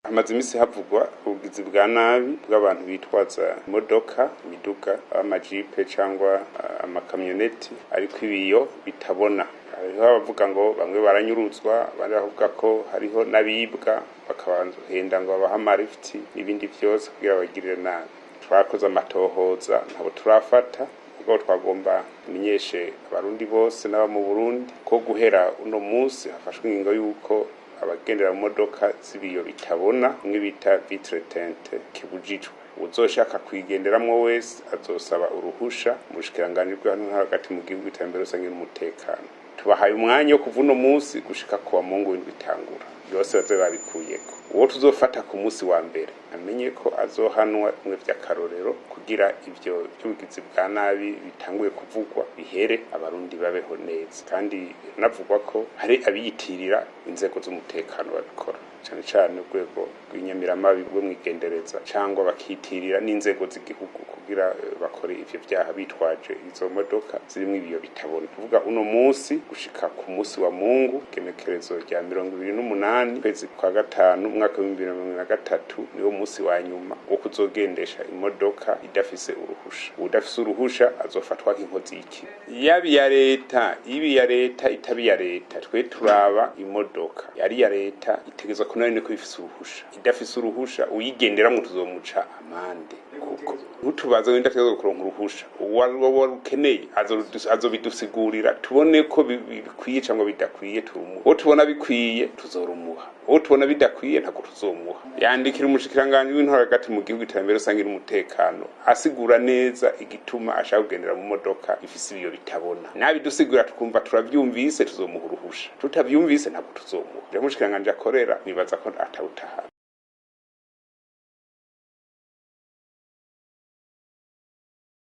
Hamaze imisi havugwa ubugizi bwa nabi bw'abantu bitwaza imodoka, imiduga, amajipe cyangwa amakamyoneti ariko ibiyo bitabona. Hariho abavuga ngo bamwe baranyuruzwa, abandi bakavuga ko hariho n'abibwa bakabahenda ngo babahe amarifiti n'ibindi vyose kugira babagirire nabi. Twakoze amatohoza, ntabo turafata, mugabo twagomba tumenyeshe Abarundi bose n'aba mu Burundi ko guhera uno munsi hafashwe ingingo y'uko abagendera mu modoka z'ibiyo bitabona, imwe bita vitre teinte, kibujijwe. Uwuzoshaka kuyigenderamwo wese azosaba uruhusha mu bushikiranganji bw'intwaro hagati mu gihugu, iterambere rusangi n'umutekano. Tubahaye umwanya wo kuva uno munsi gushika kuwa Mungu w'indwi itangura, byose baze babikuyeko. Uwo tuzofata ku munsi wa mbere amenye ko azohanwa bimwe vy'akarorero, kugira ivyo vy'ubugizi bwa nabi bitanguye kuvugwa bihere, Abarundi babeho neza. Kandi biranavugwa ko hari abiyitirira inzego z'umutekano babikora, cane cane urwego rw'inyamiramabi rwo mwigendereza, cyangwa bakitirira n'inzego z'igihugu kugira bakore ivyo vyaha bitwaje izo modoka zirimwo ibiyo bitabona. Kuvuga uno munsi gushika ku munsi wa Mungu, genekerezo rya 28 kwezi kwa gatanu umwaka w'2023, niwo munsi wa nyuma wo kuzogendesha imodoka idafise uruhusha. Uwudafise uruhusha azofatwa nk'inkozi y'ikibi, yaba iya leta, iba iya leta, itaba iya leta. Twe turaba imodoka yari iya leta itegerezwa ko nayo niko ifise uruhusha. Idafise uruhusha, uyigenderamwo tuzomuca amande, kuko ntutubaze wenda ategerezwa kuronka uruhusha. Uwo rukeneye azobidusigurira, tubone ko bikwiye cyangwa bidakwiye, turumuha. Uwo tubona bikwiye tuzorumuha, uwo tubona bidakwiye ntabwo tuzomuha. Yandikira umushikiranganji w'intwaro hagati mu gihugu, iterambere rusangi n'umutekano, asigura neza igituma ashaka kugendera mu modoka ifise ibiyo bitabona. Nabidusigura tukumva turavyumvise, tuzomuha uruhusha; tutavyumvise, ntabwo tuzomuha. Rero umushikiranganji akorera, nibaza ko atawutahana.